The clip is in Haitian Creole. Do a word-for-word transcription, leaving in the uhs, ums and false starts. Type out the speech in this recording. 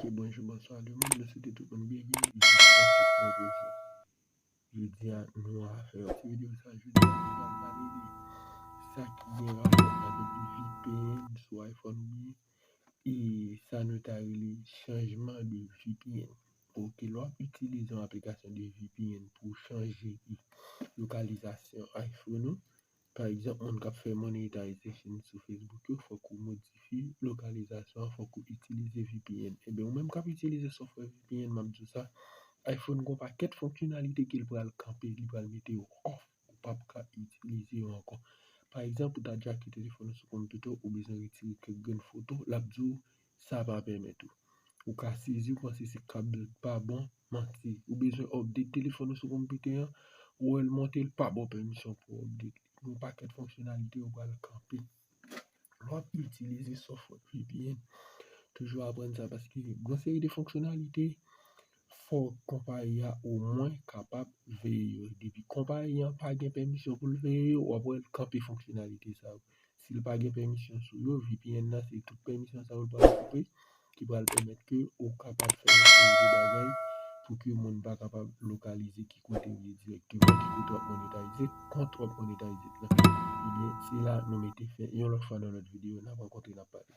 Ok, bonjou, bonswa lemonn, nou swete tout moun byenvini. Jodi a, nou a fè yon ti videyo sa, jodi a, nou pral pale de sa ki gen rapò avèk V P N sou iPhone ou byen, e sa nou ta rele chanjman de V P N. Ok, lè w ap itilize yon aplikasyon de V P N pou w chanje lokalizasyon iPhone ou, pa egzanp, moun k ap fè monetization sou Facebook yo, fòk ou modifye lokalizasyon an, fòk ou itilize V P N. Ebyen, ou menm k ap itilize software V P N, m ap di w sa, iPhone gon pakèt fonksyonalite ke l pral kanpe, li pral mete yo off, ou p ap ka itilize yo ankò. Pa egzanp, ou ta jake telefòn ou sou konpitè, ou bezwen retire kèk grenn foto, l ap di w sa pa pèmèt ou. Ou ka sezi, ou panse se kab pa bon, manti. Ou bezwen update telefòn ou sou konpitè an, ou wè l monte, l pa ba w pèmisyon pou w update li. Gon pakèt fonksyonalite ou pral kanpe. Lè w ap itilize software V P N, toujou aprann sa, paske gon seri de fonksyonalite, fò konpayi a omwen kapab veye yo. Depi konpayi an pa gen pèmisyon pou l veye yo, w ap wè l kanpe fonksyonalite sa yo. Si l pa gen pèmisyon sou yo, V P N nan, se tout pèmisyon sa yo l pral koupe, ki pral pèmèt ke ou kapab fè yon seri de bagay pou ke moun pa kapab lokalize ki kote w ye dirèkteman, ki kote w ap monetize, kont w ap monetize la. Ebyen, se la nou mete fen. Yon lòt fwa nan lòt videyo, n ap rankontre, n ap pale.